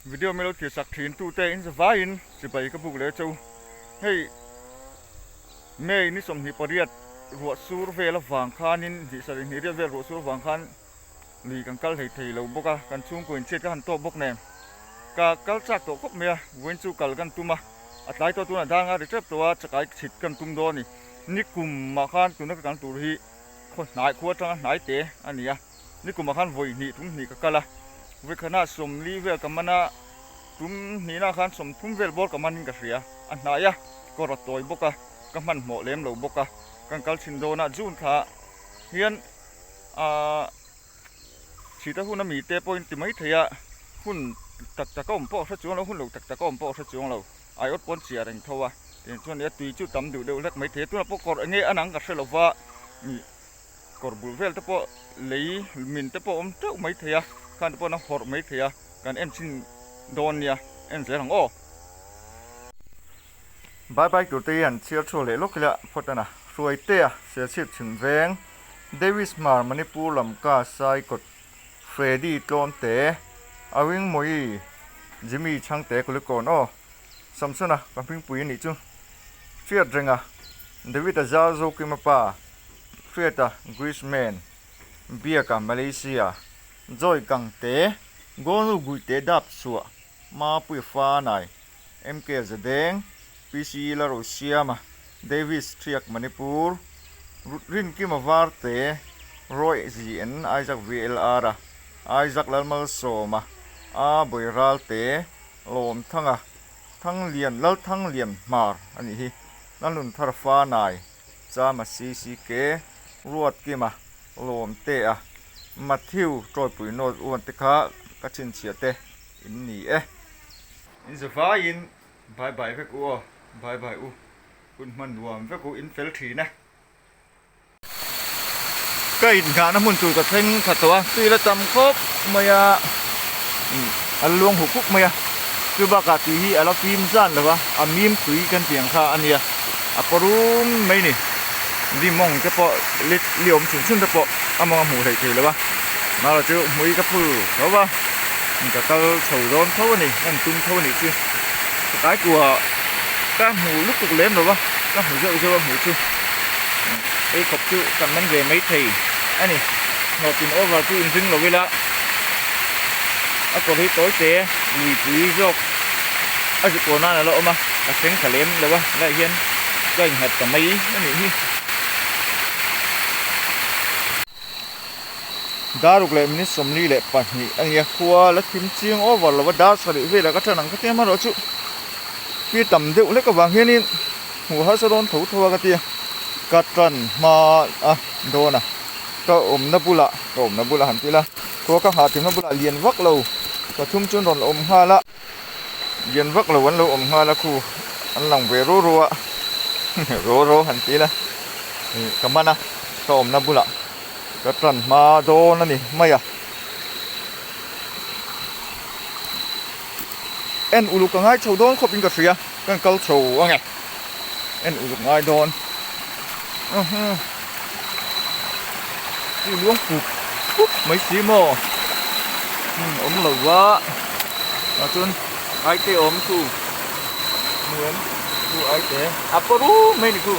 Video min lo thlir sak thin tute in zavaiin chibai ka buk leh cheu. Hei May ni 28 ruah sur vel avang khanin hnih sarih hnih riat vel ruah sur avang khan lui kan kal hlei thei lo bawk a, kan chhungkaw inchhiat ka han tawk bawk nen ka kal chak tawh khawp mai a, vawiin chu kal kan tum a, a tlai tawh tunah dang a ri tep tawh a, chakai chhit kan tum dawn a ni. Nikum ah khan tuna ka kal tur hi khaw hnai khua atanga hnai te a ni a, nikum ah khan vawi hnih tum hnih ka kal a, vawi khatna 40 vel ka man a, tum hnihna khan 30 vel bawr ka man in ka hria, a hnai a, kawr a tawi bawk a, ka hmanhmawh lem lo bawk a, kan kal chhin dawn a, June thla hian ahh chhita hun a mite pawhin ti mai thei a, hun tak tak a awm pawh a hre chuang lo, hun lo tak tak a awm pawh a hre chuang lo. Aiawt pawn chiah reng tho a, tiang chuan nia tui chu tam duh deuh hlek mai thei a, tunah pawh kawr enge a nang ka hre lo va, kawr bul vel te pawh lei min te pawh a awm teuh mai thei a, khan te pawh a hawrh mai thei a, kan en chhin dawn nia, en zel ang aw. Bye bye tur te hi han chhiar chhuak leh lawk ila phawt a na, Hruaitea, Serchhip chhim veng, Davis Hmar Manipur Lamka Saikawt Freddy Tlawmte, Awingmawii, Jimmy Chhangte Kulikawn aw, Samsona ka hmingpui a nih chu, Hriat Renga, David a Zal Zokima pa, Hriata Griezmann, Biaka Malaysia, Joy Gangte, Gonu Guite Dap Chhuah, Mapuia Fanai, MK Zadeng, PC Larosiama, Davis Thiak Manipur, Rinkima Varte, Roy ZN Isaac VLR a, Isaac Lalmalsawma, A Bawiralte, Lawmthanga, Thanglian Lalthanglian Hmar a nih hi, Lalnunthar Fanai, Chama CCK, Ruatkima, Lawmtea, Matthew Tawipui Note uan te kha ka chhinchhiah te in ni e. In zavaiin bye bye vek u aw, bye bye u, hun hman nuam vek u, in fel thin e. Ka inghahna hmun tur ka thleng kha tawh a, tui la tam khawp mai a, a la luang huk huk mai a, chu bakah tui hi a la fim zan lo va, a mim tui kan tih ang kha a nia, a parum mai ni, li mawng te pawh li li awm chhun chhun te pawh a mawng a hmuh hleih thei lo va, mahla chu hmui ka phul tho va, ka kal chho dawn tho a ni, ka han tum tho a nih chu, ka kai kuah ka hmu lutuk lem lo va, ka hmu zeuh zeuh a hmuh chu. Ei khawp chu kan man ve mai thei a ni. Hnawhtin over chu inring lo ila a kawr hi tawi te luipui zawk a zu kaw nan a la awm a, ka thleng thla lem lo a, helaiah hian ka innghat ta mai a nih hi. Daruk leh minute 42 a ni a, khua la thim chiang over lo a, dar sarih velah ka ṭan ang ka ti a, amaherawhchu pi tam deuh hlek avang hianin Hmuh harsa dawn tho tho a ka ti a, ka tan hma a dawn a, ka awmna bulah ka awmna bulah han ti ila, khua ka nghah thimna bulah lian vak lo pathum chuan rawn awm nghal a, lian vak lo an lo awm nghal a khu an lang ve ru ru a, ro ro han ti ila ih ka man a, ka awmna bulah ka tan hma dawn a ni mai a. En uluk a ngai chho dawn khawpin ka hria. Kan kal chho ang e. En uluk ngai dawn. Chu luang pup pup mai si maw. Awm lo va. Tah chuan ai te awm chu. Hmu em? Chu ai te. A paw ru mai ni chu.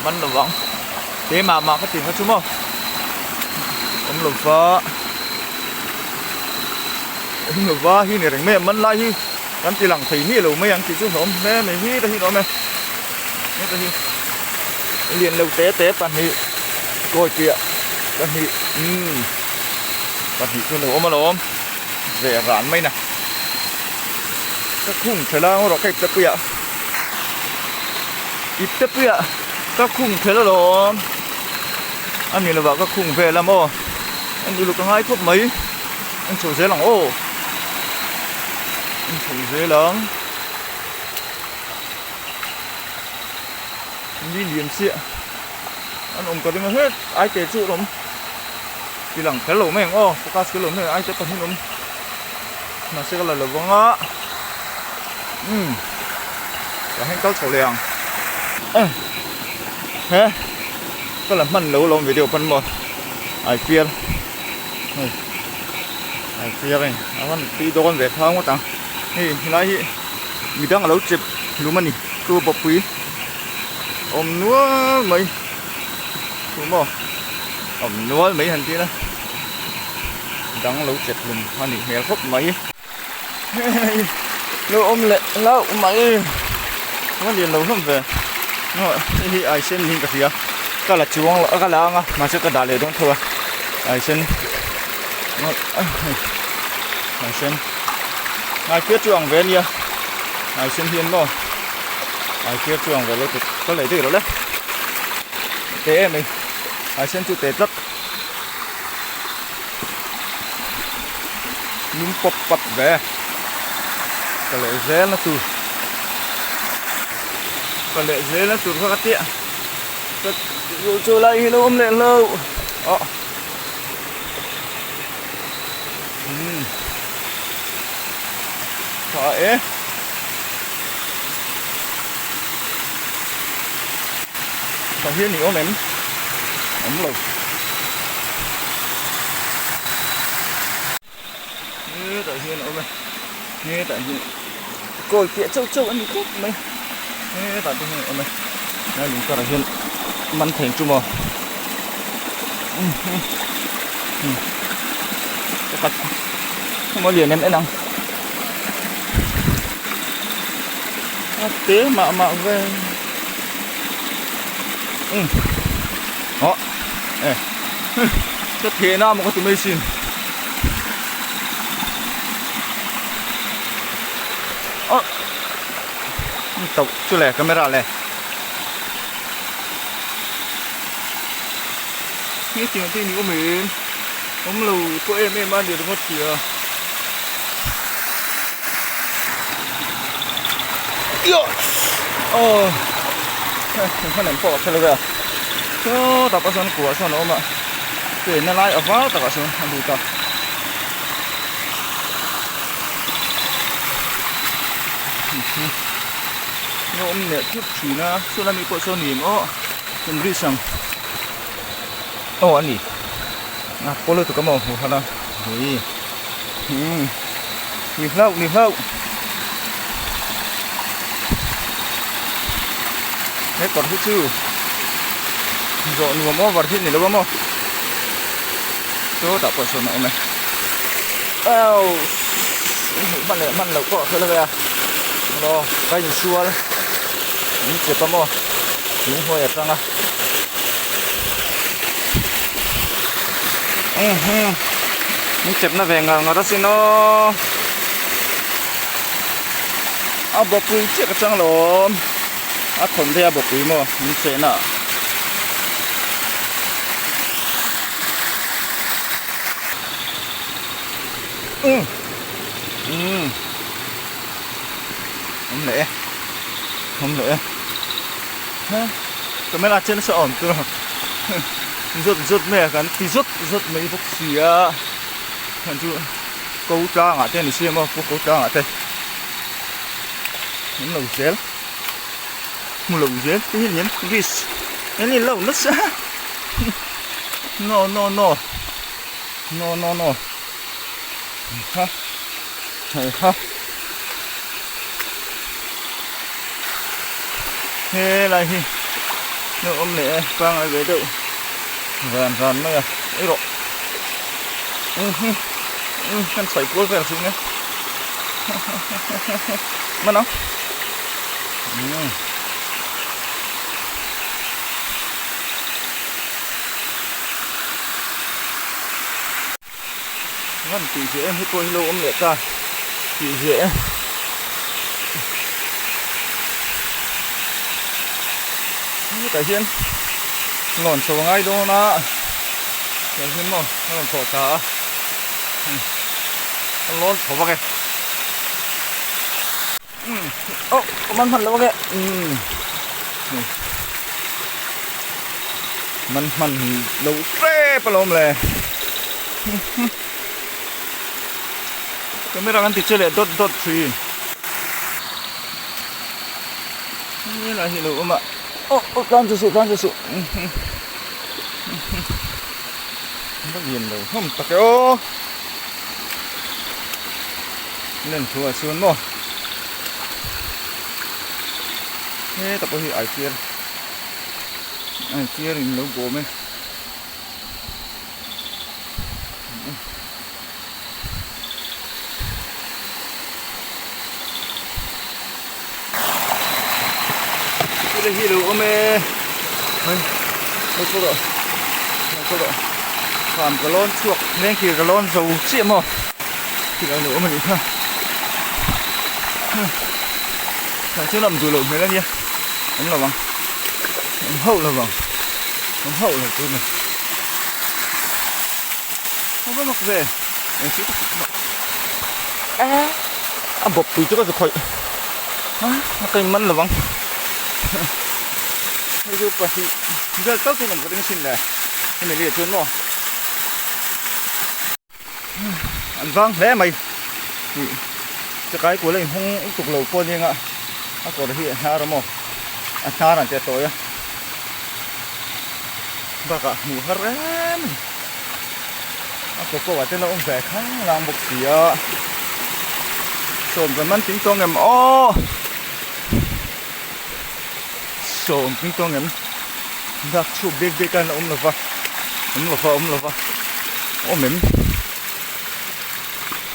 Man lo vang. Te mah mah ka ti kha chu maw. Awm lo va. Awm lo va hi ni reng mai a man lai hi. Kan ti lang thei miah lo mai ang tih chu hlawm hle mai hi ta hi a awm e heta hi lian lo te te pahnih kawi piah pahnih umm pahnih chu a lo awm alawm ve ran mai na ka khung thelh a erawh ka ipte puiah ipte puiah ka khung thelh alawm a ni lovah ka khung vel a maw en uluk a ngai khawp mai. An chho zel ang aw. An chho zel ang. Ni lian chiah. An awm ka ring a het. Ai te chu an awm. Ti lang kher lo mai ang aw. Focus kher lo mai ang. Ai te pahnih an awm. Mahse ka la lo vang a. Umm. Tah hian kal chho leh ang. He. Ka la hman lo lawm video pawn maw. Ai fiar. Hei. Ai fiar a ni a rawn tui dawn ve phang ngawt ang hei helai hi midang alo chep hlum a ni chu bawpui awm nual mai chu maw awm nual mai han tih na dang lo chep hlum a nih hmel khawp mai hei lo awm leh hlauh mai a lian lo hlawm ve hei hi ai sen niin ka hria ka la chuang loh ka la ang a mahse ka dah leh dawn tho a ai sen ai sen ngai fiar chu ang ve ania ai sen hian maw ai fiar chu ang ve lo tih ka lei daih lo le te em mai ai sen chu te tlat. Lung pawp pawp ve ka leh zel na tur ka leh zel na tur kha ka tia ka chu lai hi lo awm leh lo aw umm tha e tha hian i awm em awm lo. Hetah hian a awm e hetah hian kawi piah chauh chauh a ni tawp mai hetah te hian a awm e helai lung karah hian man thei ang chu maw pakhat emaw lian em en ang a te mah mah vel umm aw e. Ka thehna maw ka ti mai sin. Oh. Tauh chu le camera le. He tiang te ni awm em. Awm lo pawh em em a ni ringawt sia. Yo. Oh. Hman em pawh ka hre lo ve a. Saw takah sawn kuah sawn a awm a. Chenna lai a var takah sawn a lut a. Nge awm leh thut thin a saw lami pawh sawn ni em aw kan bridge ang aw a ni a pawl lutuk a maw hmuh khan a ui umm ni hlauh ni hlauh he kawr hi chu zawh nuam over hi a ni lo a maw sawtah pawh sawn a awm e aww hmuh hman leh hman loh pawh a hre lo e a aw ka insual min chep a maw lunghawi atanga umm min chepna ve ngar ngar asin aw a bawpui chiah ka chang lawm a thawn daih a bawpui maw min chehna ah. Umm umm awm leh e awm leh e ha camera chen nasa awm tur zawt zawt mai a kan ti zawt zawt mai bawk si a hman chu ko tlangah te a ni si a maw pu ko tlangah te an lo zel hmu lo zel te hi a ni em risk a ni lo nasa no no no. No no no ha hei ha helai hi lo awm leh e pangai ve deuh ran ran mai a ei rawh umm kan chhaih kual vel chu nge man ang umm. Ngam tih ziah em hi pawh hi lo awm leh ta tih ziah e. Hetah hian lawn chho a ngai dawn a tiang hian maw a rawn thawh ta a a lawn chho vak e. Aw ka man hman lo ange umm man hman lo tep alawm le camera kan ti che leh dawt dawt thin helai hi a lo awm a aw aw tlan chu suh tlan chu suh va lian lo hlawm tak e aw. Len thu ah chuan maw heta pawh hi aifiar aifiar in lo bawm e. Thil hi lo awm e hei lo khaw rawh lo khaw rawh kham ka lawn chhuak lengkir ka lawn zo chiah maw thil a lo awm a nih kha tah chuan a awm duh loh hmel a nia awm lo ang awm hauh lo ang awm hauh lo tur a ni a va mak ve eng chu a bawp pui chu ka zu khawih a ka inman lo ang hei chu pahnih vel tal chu an awm ka ring sin le hemi leh chuan maw an vang hle mai ih chakai kul a inhawng lutuk lo pawh aniang a a kawr hi a hnar a maw a hnar ang te a tawi a bakah hmuh har em a ni a kaw pawh ah te la awm ve khang lang bawk si a sawm kan man ting tawng em aw sawm ting tawng em dak chhuak bek bek a la awm lova awm lova awm lova awm em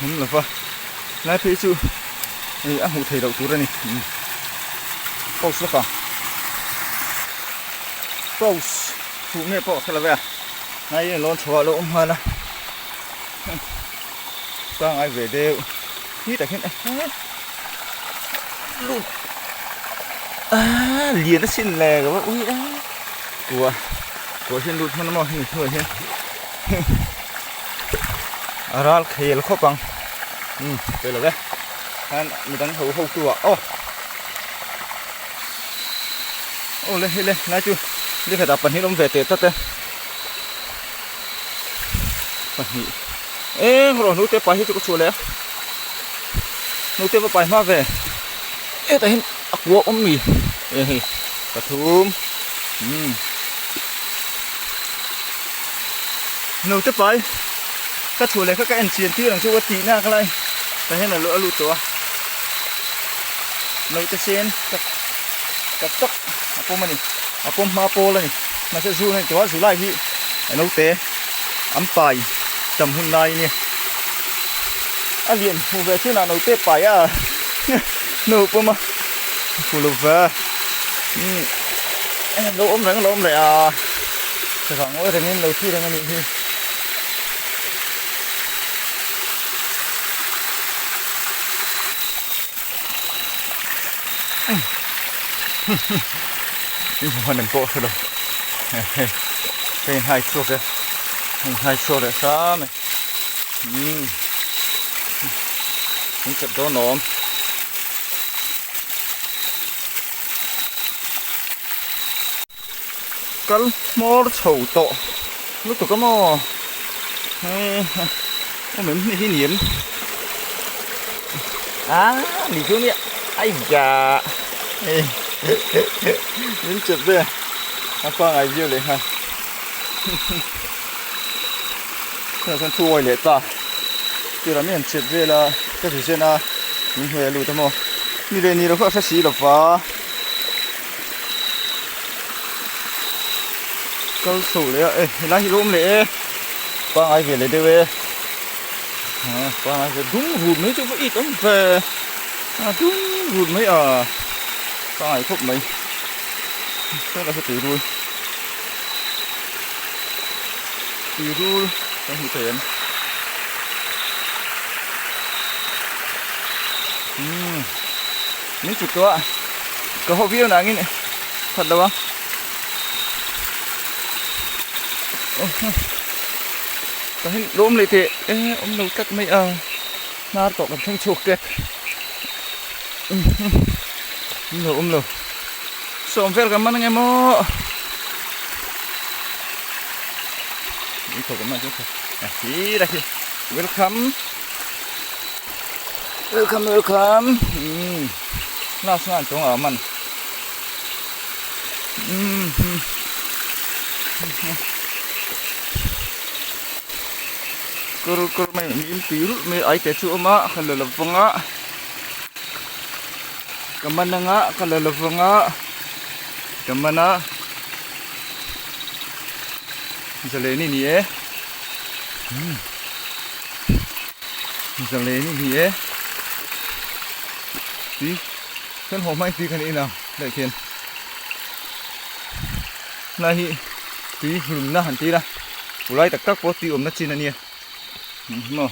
awm lova lai phei chu ih a hmuh theih loh tur a ni post lawk ang post huh nge pawh ka hre lo ve a ngai in lawn chho ah lo awm nghal a pangai ve deuh hi tak hian lut aaa lian a sin le ka va ui a kua kua hian lut hman a maw hemi hnuaiah hian a ral khel khawp ang umm pawi lo e khan midang ho ho tu ah aw aw le hei le lai chu nikhat ah pahnih a awm ve teh tlat e pahnih eng rawh hnute pai hi chu ka chhuah leh a hnute va pai hma ve hetah hian a kua awm mi e hei pathum umm hnute pai ka chhuah leh kha ka en chian tir ang chu ka tih nak lai tah hian a lut tawh a naute sen tak tak tak a pawm a ni a pawm hma pawl a ni mahse zu a ni tawh a zu lai hi a naute an pai tam hun lai a nia a lian hmu ve chhunah naute pai a no pawm a fu lo ve umm lo awm reng lo awm leh a chakah ngawi rengin lo thi reng a nih hi. In hmu hman em pawh hre lo hei ka inhai chhuak e ka inhai chhuak leh hram e umm in chep dawn awm kal hmawr chho tawh lutuk a maw hei awm em hnih hi ni em ah ni chu nia ai ya hei min chep ve a pangai viau leh nghal tunah chuan thu awi leh ta tirah mi han chep vel a ka ti zen a min hnuai a lut a maw ni leh ni lo kha a hre si lo va. Kal chho leh a e helai hi lo awm leh e pangai ve leh deuh e ah pangai ve dung rut mai chu va it awm ve a dung rut mai a pangai khawp mai heta hi tui rul tui rul kan hmu thei em umm min chuk tawh a. Ka haw viau nangin that lo a. Tah hian lo awm leh teh e awm lo tlat mai a hnar tawh kan thleng chhuak tep awm lo awm lo sawm vel kan man ange maw i tho kan man chu a hi la khi welcome welcome welcome umm. Last nga an tawng ah man umm Kar kar mai a in tui rulh mai ai te chu a awm a ka la lo vang a ka man anga ka la lo vang a ka man a zalen i ni e umm zalen i ni e tui kan haw hmain tui kan in ang daih khian Hnai hi tui hlumna han ti ila ulai tak tak pawh tui awmna chin a nia maw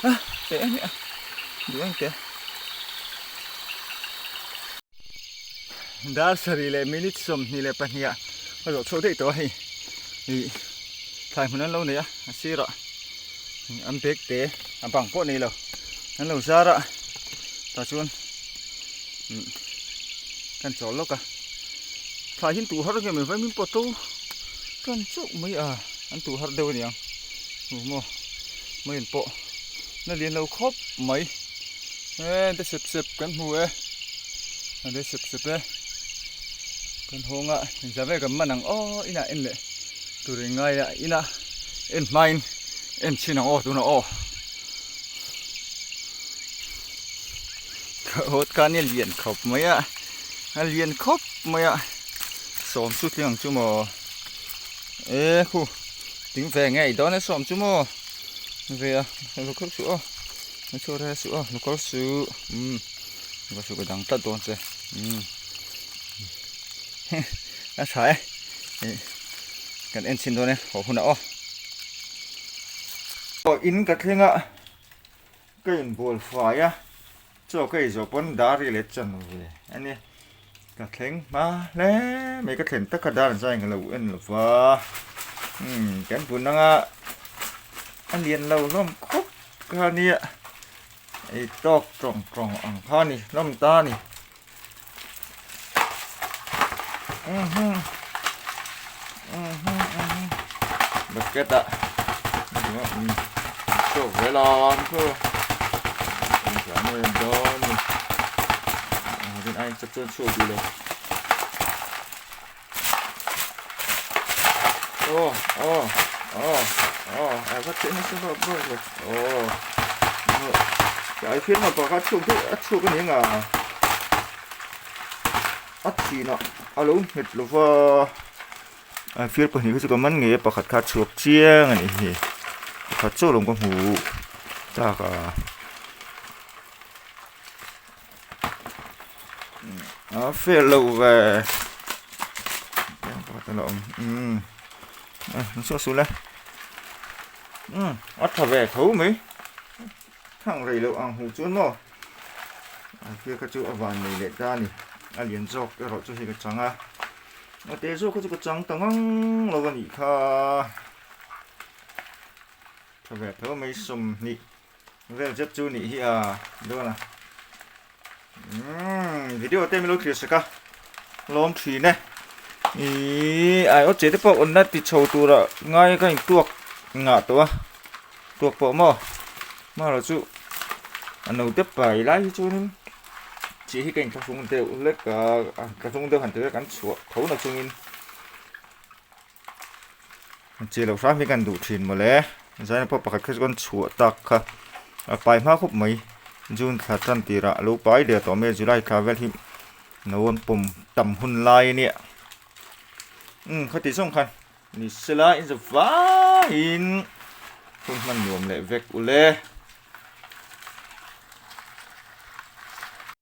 a teh a nia duh ang teh dar sarih leh minute 22 ah ka zawh chhuak daih tawh a hei ih thlai hmun an lo nei a a sirah an bag te a bang pawh nei lo an lo zar a tah chuan. Kan chawl lawk a, thlai hi an tuh har nge mai vaimin pawh to tan chauh mai a, an tuh har deuh a niang hmu maw mai an pawh na lian lo khawp mai e de sep sep kan hmu e a de sep sep e kan hawng a inzah vel kan man ang aw inah en leh tur in ngai a inah en hmain en chhin ang aw tunah aw. Hawt khan a lian khawp mai a a lian khawp mai a sawm chu tling ang chu maw e khu tling ve ngei dawn e sawm chu maw ve a lu kal suh aw a chhuak reng suh aw lu kal suh umm lu kal suh ka dang tlat dawn che umm a tha e ih kan en chhin dawn e haw hunah aw aw in ka thleng a. Ka inbual fai a, chaw ka ei zawh pawn dar i let chan ve a ni. Ka thleng hma hle mai, ka thlen tak kha dar an zai lo en lo va. Umm kan bun anga a lian lo hlawm khawp kha nia, ei tawk tawng tawng ang kha a ni hlawm ta a ni. Bucket ah chhuak ve lam khu dawn ni tin ai chak chuan chhuak duh lo aw aw aw aw a va chhe nasa vak vak lo aw ai phian ma pakhat chhuak deuh a chhuak a ni ang a a thinah a lo nghet lo va a fir pahnih kha chu ka man ngei a pakhat kha a chhuak chiang a nih hi pakhat chauh lawm ka hmu tak a. A fel lo ve pakhat a la awm umm a saw sul e umm a tha ve tho mai thang rei loh ang hmuh chuan maw a fir kha chu a van nei leh ta a ni a lian zawk erawh chu hei ka chang a a te zawk kha chu ka chang ta ngang lo a nih kha tha ve tho mai 20 Vel zet chu nih hi a dawn a. Umm video te min lo thlir sak a lawm thin e. Ihh ai aw che te pawh awmna ti chho tura ngai ka in tuak ngah tawh a tuak pawh maw marawh chu a no te pai lai hi chuanin chi hi ka inthlahrung deuh hlek a thlahrung deuh han ti vel kan chhuah tho na chungin. Chi loh hram hi kan duh thin mawle zaina pawh pakhat kha chu kan chhuah tak kha a pai hma khawp mai june thla tan tirah a lo pai der tawh mai a july thla vel hi no an pawm tam hun lai a nia umm khati zawng khan ni sela in za vaiin hun hman nuam leh vek ule.